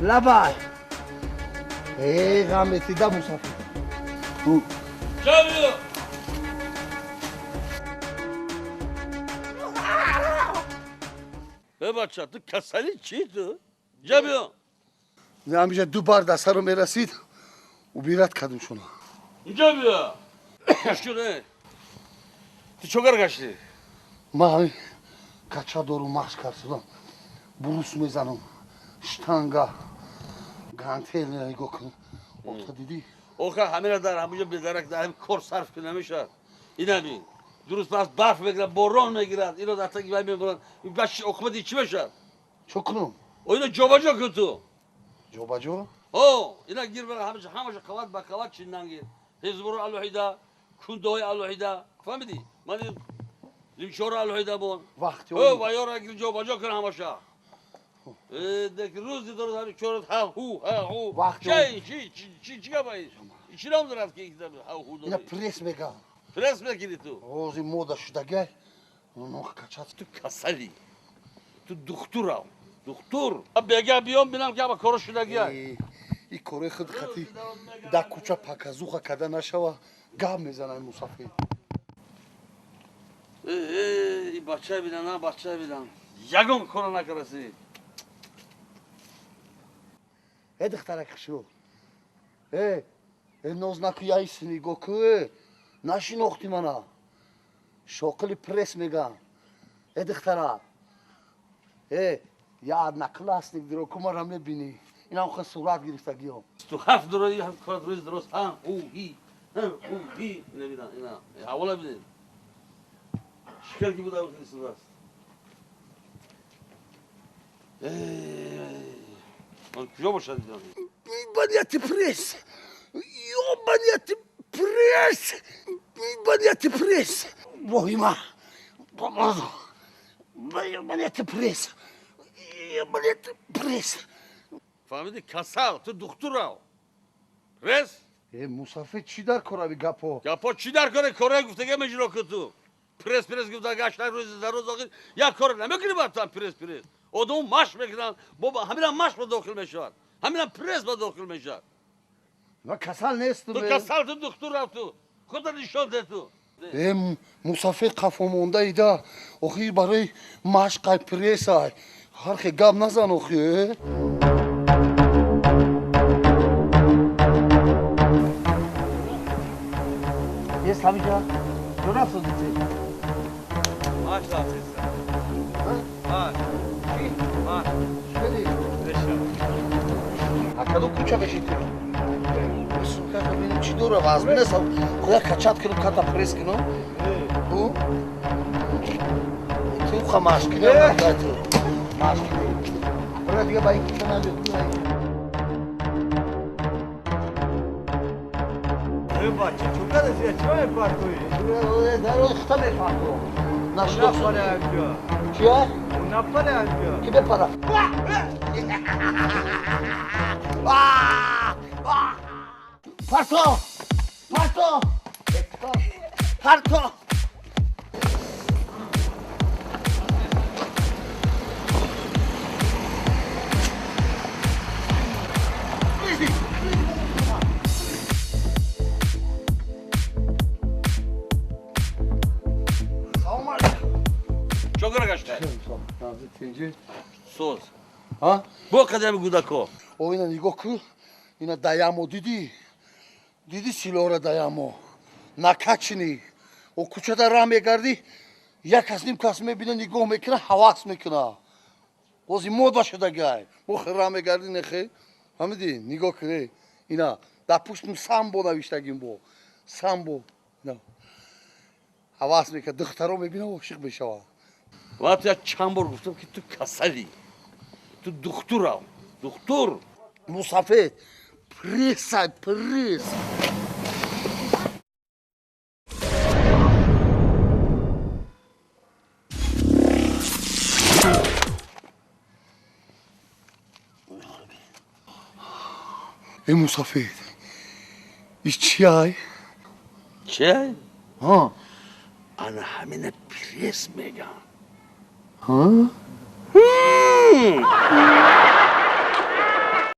Лабай. Э, ғамети да мусафир. Ҷабиё. Э бача, ту касали чӣ ту? Ҷабиё. Ҳамиҷа ду бар да сару мерасид, убират кардум шуно. Ҷабиё. Гӯш кун, э. Ту чокар гаштӣ? Ман ҳамин кача дорум, машқ кардам. Брус мезанам. Штанга. Гантел нигоҳ кун. Ота дидӣ? Оха, ҳамина дар ҳамуҷа бедарак дар ҳамин кор сарф ки намешавад. Инами. Дуруст пас барф мегирад, борон мегирад, ино дар таги вай мебаранд. Баш оқибати чӣ мешавад? Чо кунам? О, ино ҷобаҷо кун ту. Ҷобаҷо? О, ина гир бара ҳамаша, ҳамаша қават ба қават чиндан гир. Ҳизбуро алоҳида, кундаҳои алоҳида. Фаҳмидӣ? Ман лимчоро алоҳида бон. Вақти О, ваёра гир ҷобаҷо кун ҳамаша. Э, дек рӯзи дорад ҳамин чорат ҳа ҳу ҳа ҳу. Вақти Чай, чи чи чи чи гап ай? Чӣ ном дорад ки ҳа ҳу Ина дорӣ? Пресс мегам. Пресс мекунӣ ту? Ози мода шудагай. Нох качат. Ту касалӣ. Ту духтурав. Духтур. Бега биём бинам ки ҳама коро шудагия. Э, и кори худ хати да куча показуха када нашава, гап мезанам мусафир. Э, э, и бача бинам, на бача бинам. Ягон коро накардаси. Э, духтарак хушрӯ. Э, э, ноз наку, яйси нигоҳ ку, э. Нашинохтӣ мана. Шоқили пресс мегам. Э, духтарак. Э, я одноклассник диро ку мара мебинӣ. Инам хел сурат гирифтагиём. Ту ҳафт дорои ҳафт корат рӯзи дуруст ҳа ҳу ҳи ҳа ҳу ҳи набинам ина ҳавола бинед. Шикар ки буда хеле сурат. Э, он куҷо бошад инон? Ебанятый пресс! Ебанятый пресс! Ебанятый пресс! Воҳима! Помазу! Ебанятый пресс! Ебанятый пресс! Фаҳмидӣ, касал, ту духтурав. Пресс? Э, мусафир, чӣ дар корави гапо? Гапо чӣ дар коре? Кораи гуфтага меҷро ку ту. Пресс, пресс гуфта гашта рӯзи дар рӯз охир як кор намекунӣ баъд ту пресс, пресс. Одаму машқ мекунанд, боба ҳаминам машқ ба дохил мешавад. Ҳаминам пресс ба дохил мешавад. Ман касал нестам. Ту касал, ту духтурав ту. Худо нишон де ту. Э, мусафир, қафо мондаида. Охир барои машқай прессай. Ҳар хе гап назан охи. Э? Есть ҳамиҷа? Ҷо рафтоди ти? Маш рафтеста. Маш. Маш. Чӣ? Беша. А кадом куча меши ту? Сука, бинем чӣ дора, вазмин аст. Худа качат кунам, ката пресс кунам. Ӯ? Ту ха машқ кунам, ту. Машқ кунӣ. Бира дига ба ин куча набиё. Э, бача, чӯ кадаси? Чӣ мепартоӣ? Дар хта мепартом. Нашинохт. Напаре анҷо. Чия? Напаре анҷо. Ки бепара? Парто! Парто! Парто! Салом алейкум. Чокара гашта? Тинҷи. Соз. А? Бо қадами гудако. О, ина нигоҳ кун. Ина даямо дидӣ? Дидӣ силора даямо? Накачини. О, кӯчада раҳ мегардӣ, як кас ним кас мебина, нигоҳ мекуна, ҳавас мекуна. Бози мода шудагай. Мо раҳ мегардӣ нехе. Фаҳмидӣ? Нигоҳ кун. Э. Ина дар пуштум самбо навиштагим бо. Самбо. Ина. Ҳавас мекунад, духтаро мебина, ошиқ мешавад. Ва ту як чанд бор гуфтам ки ту касалӣ. Ту духтурав. Духтур. Мусафед, прессай, пресс. Э, мусафед, иш чиай? Че? Ҳа. Ана ҳамина пресс меган. Ҳа.